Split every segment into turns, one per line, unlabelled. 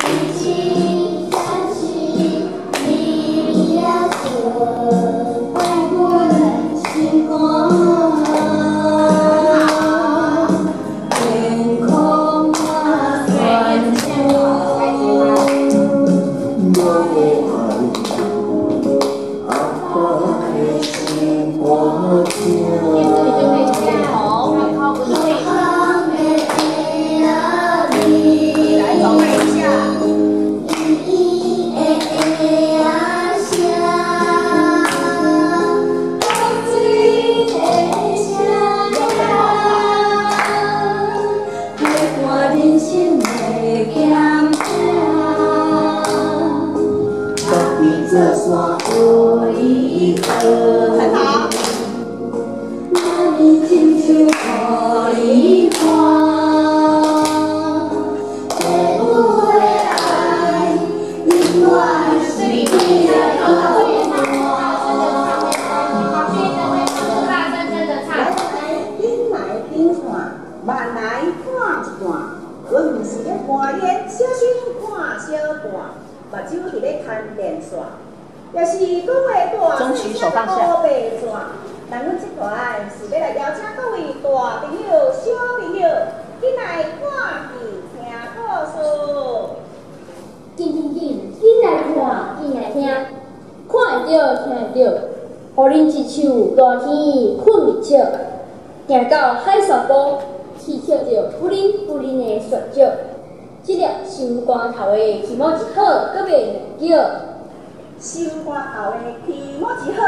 一七三四二也做爱阮心肝，天空啊悬空。
无爱阿爸的心肝疼。
香的阿味，
来，走一下。
甜的阿声，露水的声音，陪伴人生的咸
家己做山予伊好。
很好。
若是亲像予你看，父母的爱永远是你的靠
大声跟着唱。
来来，紧来紧看，慢来看一看。阮毋是咧搬烟，小心看小半，目睭伫咧牵电线，也是讲话大声声乌白纸。但阮这团是欲来邀请各位大朋友、小朋友，紧来看戏、听故事。
紧紧紧，紧来看，紧来听，看会著，听会著，予恁一树大天睏袂笑，行到海沙埔，去捡著不灵不灵的雪石，这粒心肝头的起毛一好，阁袂硬叫。
心肝头的起毛一好，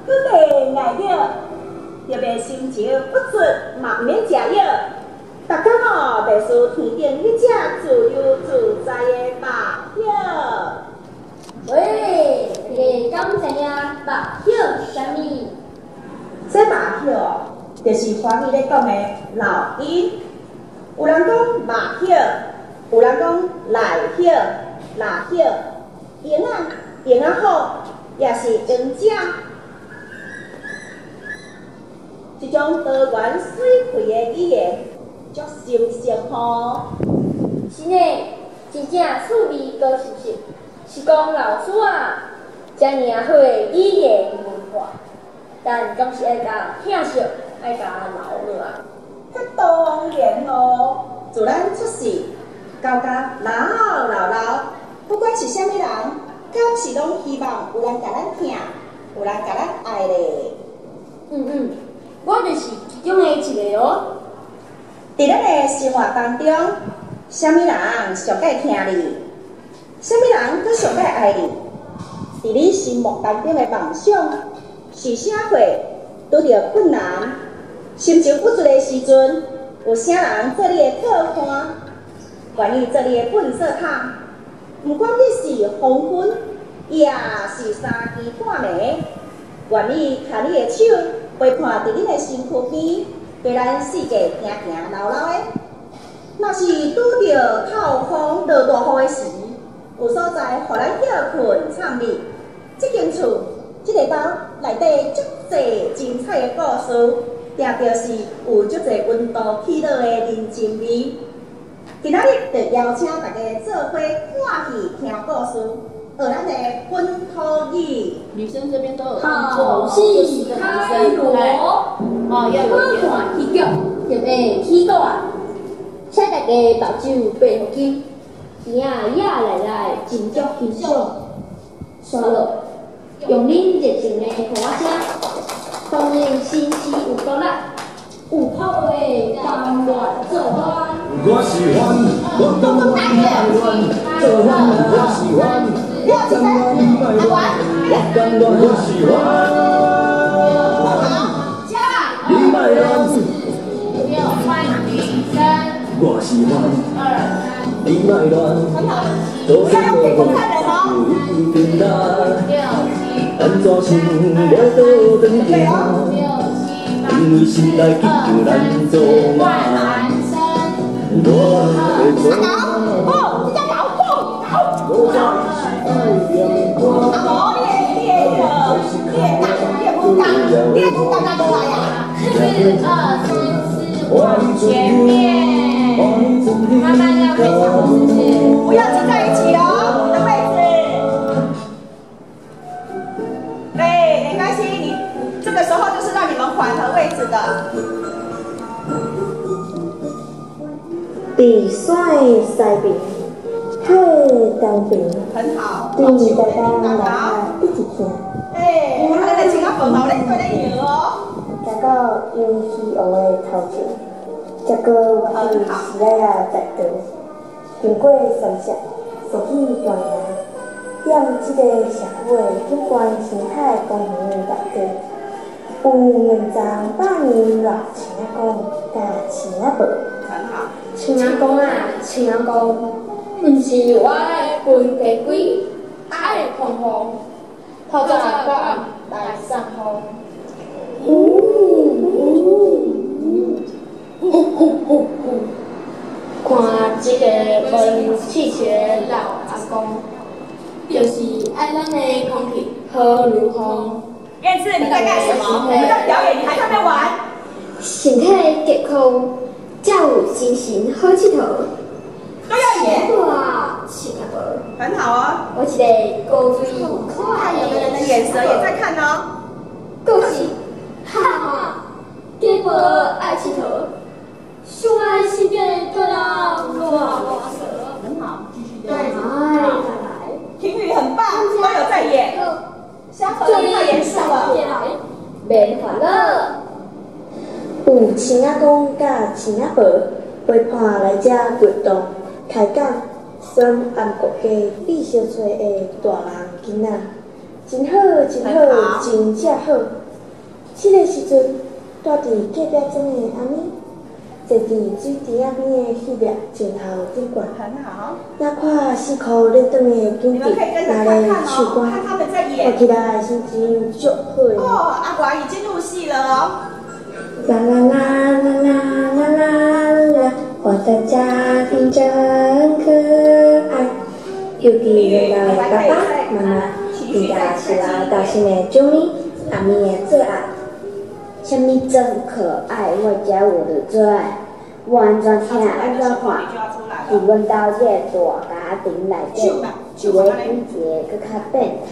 阁袂硬叫，特别心情郁卒嘛毋免食药。逐工哦，袂输天顶彼只自由自在的白鹤。
喂，大家敢知影白鹤是啥物？
这白鹤哦，就是华语咧讲的老鹰。有人讲马鹤，有人讲赖鹤、蜡鹤、鹰仔、鹰仔虎，也是鹰鸟。这种多元媠气的语言，足深色吼。
是呢，真正趣味阁熟悉，是讲老师啊，遮尔啊好的语言文化，咱敢是爱共疼惜，爱共留落来。
彼当然咯，自咱出世到甲老老老，不管是啥物人，敢是拢希望有人共咱疼，有人共咱爱咧。
嗯嗯，我就是其中的一个哦。
伫咱的生活当中，啥物人上盖疼你？啥物人阁上盖爱你？伫你心目当中的梦想是啥货？拄著困难、心情郁卒的时阵，有啥人做你的靠岸，愿意做你的粪扫桶？毋管你是黄昏，抑是三更半暝，愿意牵你的手，陪伴伫恁的身躯边，陪咱四界行行流流的。若是拄著透风落大雨的时，有所在予咱歇睏藏匿。这间厝，这个兜内底足济精彩的故事，定著是有足济温度喜乐的人情味。今仔日就邀请大家做伙看戏、听故事，学咱的本土语。
女生這邊都有
好戲開鑼，
哦，要有
看看戲劇就會起鼓啊！請大家目睭閉予緊，耳仔也來來斟酌欣賞。煞落用恁熱情的鼓仔聲，歡迎新鮮有骨力、有泡的甘願做伴。
我喜歡，我甘願你莫亂，做伴我喜歡，我甘願你莫亂，我甘願我喜歡，你莫亂。
六換女生，
我喜歡，你莫亂，做啥無有一定難，按怎想了倒轉行？因為心內緊張難做嘛。我會做嘛？我早已是愛念歌。
四二三四五，前面，慢慢要非常謝謝。
不要擠在一起。
西爿，海的东爿，
很好，
对台东来一直行。
哎，啊，咱来穿仔饭后咧，对咧摇哦。
行到杨溪湖的头前，才阁去时仔仔大道，经过三峡，过去大营，踮这个社区的景观生态公园内底，有两层百年老青仔公佮青仔婆。
很好。
青仔公啊，青仔公，毋是我爱分家规，爱碰风，透早到暗来送风。呼呼呼呼呼呼，看这个无气息的老阿公，就是爱咱的空气好如风。
燕子，你在干什么？我们在表演，你还在那边玩？
身体健康，才有精神好𨑨迌。
都要演。
哇，青仔婆。
很好哦。
我一个高水可爱
有的人的眼神也在看哦。
故事，哈哈，家婆爱𨑨迌，想爱身边的大人偌啰嗦。
很好，继续。
对，来来。
婷宇很棒，都有在演。香河太严肃了。
免烦恼。
有青仔公佮青仔婆陪伴来遮活动开讲，选安国家必相揣的大人囡仔，真好，真好，真正好。这个时阵，住伫隔壁庄的阿咪，坐伫水池仔边的彼粒石头顶悬，
很好。
那看四箍咧转的景致，那咧树干，看起来心情足好的。
哦，阿华已经入戏了哦。
啦啦啦啦啦啦啦啦，我的家庭真可爱。尤其阮兜的爸爸妈妈，应该是老大心的啾咪，阿咪的最爱。
啥物真可爱，我才有我的最爱。我按怎听按怎看，伫阮兜这个大家庭内底，一个比一个阁较变态。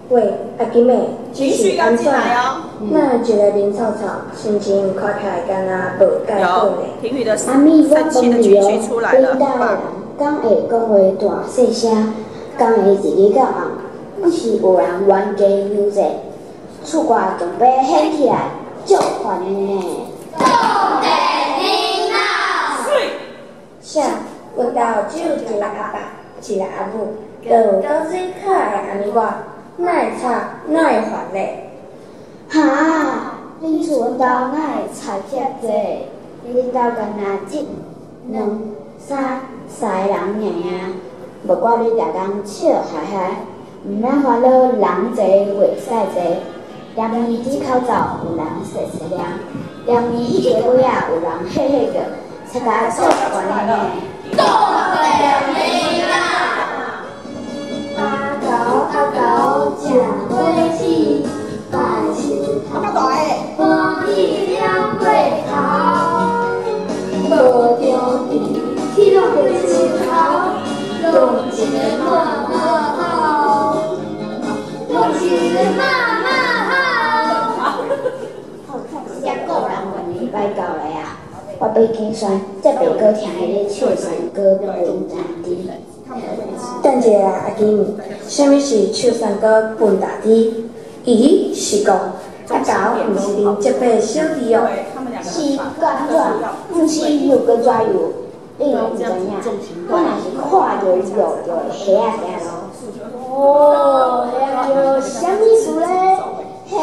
喂，阿金妹，
情绪要进来哦。
那一个面臭臭，心情看起来敢若无盖好呢。
婷宇的
阿咪，我
生气
问你
的情绪
哦，
出来了，
恁兜的人敢会讲话大细声，敢会一日到暗，不是有人冤家伤济，厝外准备掀起来，足烦的呢。
啥？阮兜只有一个阿爸，一个阿母，阁有高水可爱的阿咪我，哪会吵，哪会烦咧？
哈，恁厝阮兜哪会吵遮济？恁兜干焦一、两、三，三个人尔尔，无怪你逐工笑哈哈，毋免烦恼人济话使济，连伊吹口罩有人细细念，连伊彼个尾仔有人嘿嘿叫，吵甲足烦的呢。
阿狗阿狗食果子，白树
较大的。
欢喜了过头，无中地去落树头，弄一个妈妈吼，弄一个妈妈吼。
抑个人愿意摆到来啊！我欲计算，才袂阁听伊咧唱山歌分大猪。
等一下啊，阿金，啥物是唱山歌分大猪？咦，是讲阿狗毋是恁这辈小弟哦。
是安怎？毋是又阁怎样？你拢毋知影？我若是看著伊路，就会虾仔行路。哦，虾仔叫啥物意思咧？
虾仔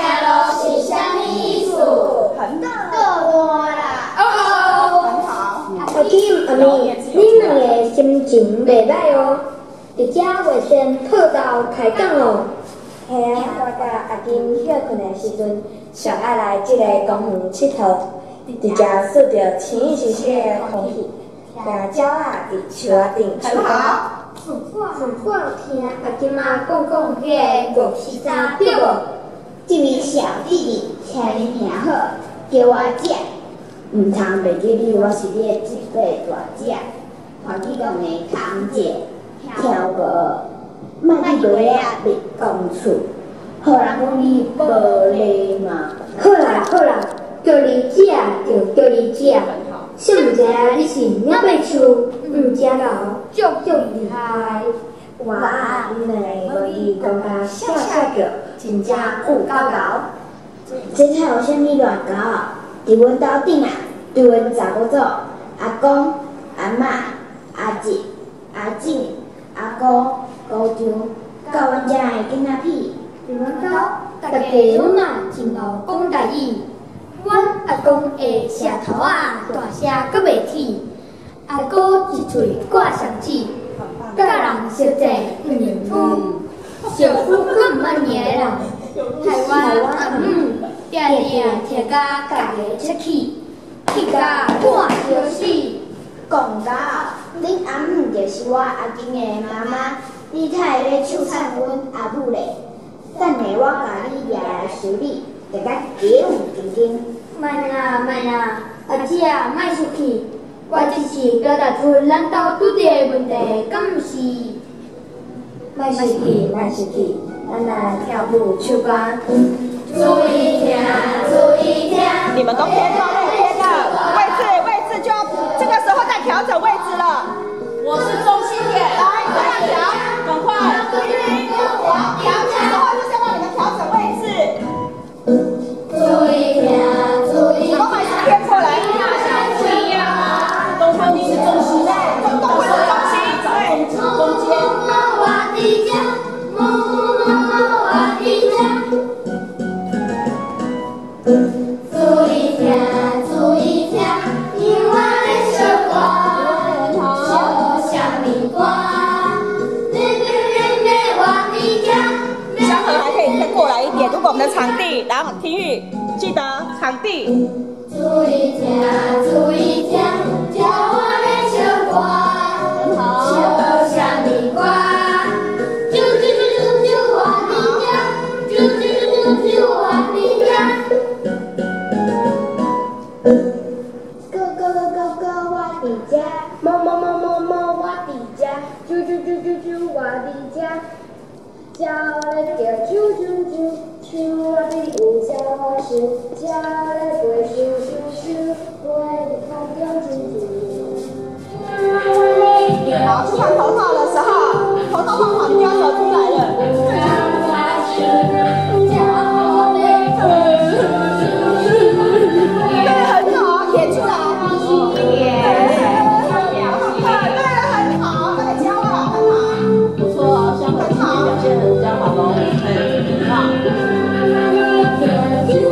行路是啥物意思？
很大。
倒烂啦！
哦。
很好。
阿金阿咪，恁两个心情袂歹哦，伫遮画线套头开讲哦。
嘿啊，我佮阿金歇睏的时阵，上爱来这个公园𨑨迌，伫遮嗅著清新新的空气，听鸟仔伫树仔顶唱歌。
很好。
我有听阿金仔讲讲彼个五四三对无？这位小弟弟，请你听好，叫我姐，毋通袂记你，我是你的这辈大姐。欢喜讲的堂姐，听无？莫去卖仔入公厝，予人讲你无礼貌。
好啦好啦，叫你姐就叫你姐，
誰毋知影你是鳥白樹，毋食老，足足厲害。
哇，恁兩个無語講甲笑笑叫，真正有夠𠢕。這才有啥物偌𠢕？佇阮兜頂啊，除阮查某祖、阿公、阿嬤、阿侄、阿姊、阿姑、姑丈，到阮遮的囡仔屁。
佇阮兜，逐家攏嘛真𠢕講台語。阮阿公的舌頭仔大聲閣袂鐵，阿姑一喙掛雙舌，佮人相爭毋認輸，小輸閣毋捌贏人。台灣阿姆定定聽甲家己出氣，氣甲半相死。
講𠢕，恁阿姆就是我阿公的媽媽，你呾會咧手惨阮阿母咧？等下我共你掠來修理，就共雞有斤斤。
莫啦莫啦，阿姊啊，莫生氣，我只是表達出咱兜拄著的問題，敢毋是？
莫生氣，莫生氣，咱來跳舞唱歌。
注意聽，注意聽。
你們都偏到路邊了，位置位置就要這個時候再調整位置了。
我是中心點，
來，這樣調，趕快。調，這時候就是要讓你們調整位置。
注意聽，注意
聽。都還是偏過來。
東方你是中心，
東會是中心，對，
中間。
我佇遮，我佇遮。注意聽，注意聽，聽我咧唱歌，唱啥物歌？我佇遮。
香河還可以偏過來一點，如果我們的場地，然後體育記得場地。
注意聽，注意聽，聽我咧唱歌，唱啥物歌？啾啾啾啾啾，我佇遮，啾啾啾啾啾，我佇遮。
哥哥哥哥哥，我佇遮，貓貓貓貓貓，我佇遮，啾啾啾啾啾，我佇遮。鳥咧叫啾啾啾，樹仔頂有鳥仔岫，鳥咧飛咻咻咻，飛佇空中真自由。
好，去換頭套的時候，頭套換好，你就要走出來了。對，很好，演出來。對，很好，那個教了，很好。
不錯哦，香河今天表現得比較好哦，哎，很好。
對，你們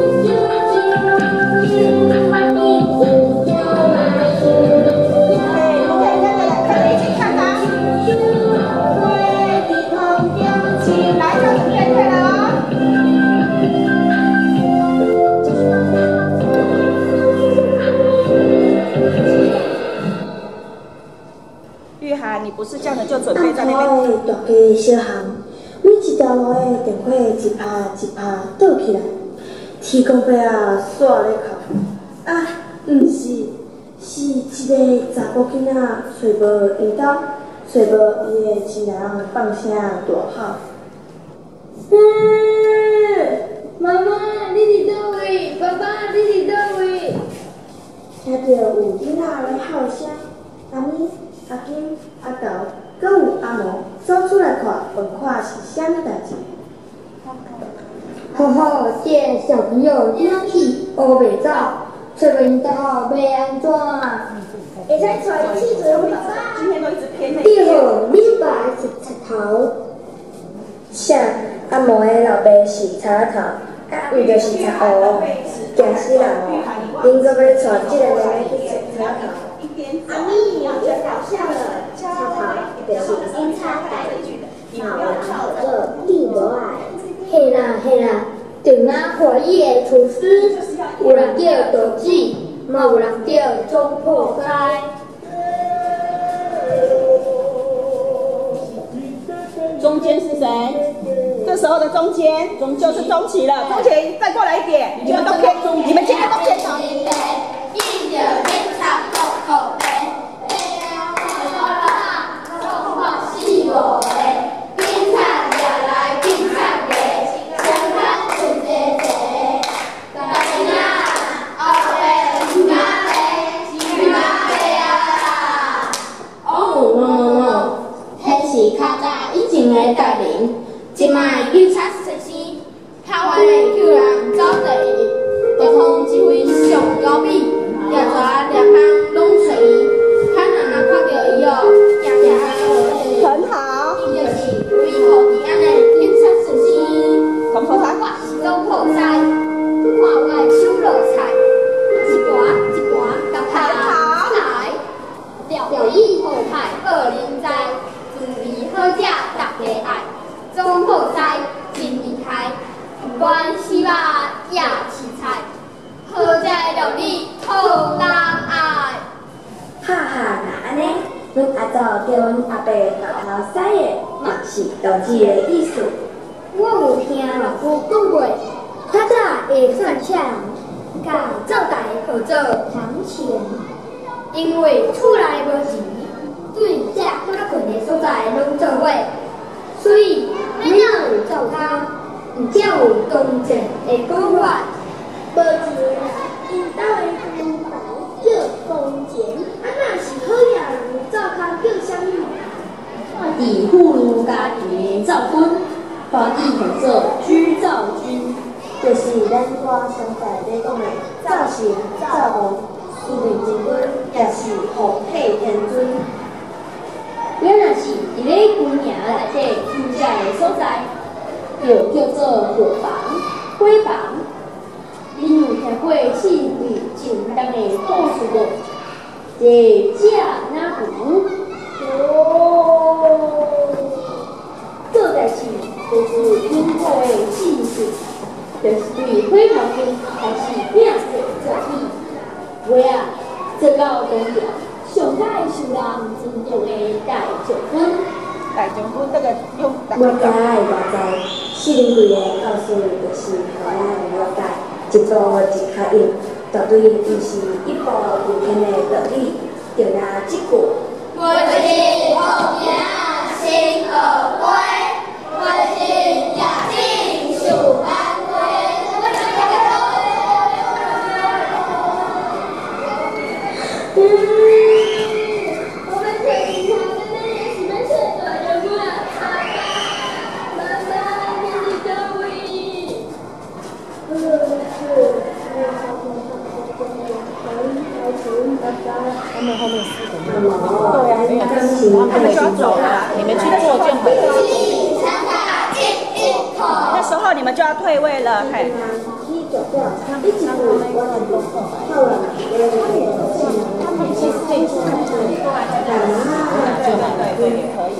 可以跟着來，可以一起看他。來，就準備退了哦。玉涵，你不是這樣的就準備在那邊。
暗晡的大街小巷，每一條路的電火一拍一拍倒起來，天公伯啊，煞咧哭。啊，毋是，是一個查埔囡仔揣無𪜶兜，揣無伊的親人放聲大吼。
媽媽，你佇佗位？爸爸，你佇佗位？
聽著有囡仔咧哭聲，阿咪、阿金、阿豆，閣有阿毛走出來看，問看是啥物代誌。
吼吼，這個小朋友了去烏白走，揣無𪜶兜欲按怎？
會使揣伊去做爸爸。
今天都一直偏那
對好，恁爸是賊頭。
啥？阿毛的老爸是賊仔頭，啊，毋就是賊烏，驚死人哦！恁閣欲帶這个妹妹去揣賊仔頭？阿咪，你搞笑了，賊頭就是警察代志，嘛有人叫做地無愛。
嘿啦嘿啦，頂仔華語的廚師，有人叫道子，嘛有人叫總鋪街。
中間是誰？這時候的中間就是中期了，中期再過來一點，你們都偏，你們今天都偏到。
是较早以前的代人，这摆警察先生台湾的救人走第一，就予这位上高美，掠蛇掠空拢揣伊，咱若若看著伊哦，行行
很好。
伊就是维护治安的警察先生。
总铺师。
我是总铺师，看我的手落菜，一盘一盘共拍来，料理好歹报人知，滋味好食大家爱，总铺师真厉害，不管是肉也是菜，好食的料理讨人爱。
哈哈，若按呢，阮阿祖叫阮阿伯大头师的，嘛是同一个意思。
我有听老夫讲过，较早的算车人，共灶台号做房前，因为厝内无钱，对食佮睏的所在拢做伙，所以免有灶跤，毋才有铜钱的讲法。
无钱的人，𪜶兜的厨房叫工钱，啊若是好额人的灶跤叫啥物？
伫妇女家庭的灶君，翻译号做居灶君，
就是咱歌上在咧讲的灶神、灶王、司命真君，也是护体天尊。
咱若是伫咧军营内底休息的所在，就叫做伙房、伙房。恁有听过四季正当的故事无？这食哪壶？
哦，
做代志就是因果的事实，就是对火头边开始拼做做起。尾仔做到唐朝，上盖受人尊重的大将军。
大将军这个用。
我知，我知，四零柜的故事就是予咱了解，一步一跤印，绝对毋是一步登天的道理。就若这句。
我是学行先学飞，我是夜景受万岁。
我欲揣警察，咱也是欲揣大将军啊！阿爸、妈妈，恁伫佗位？
他们后面四个没有，对啊，没有，他们就要走了，你们去做就好了。那时候你们就要退位了，嘿。对对对，也可以。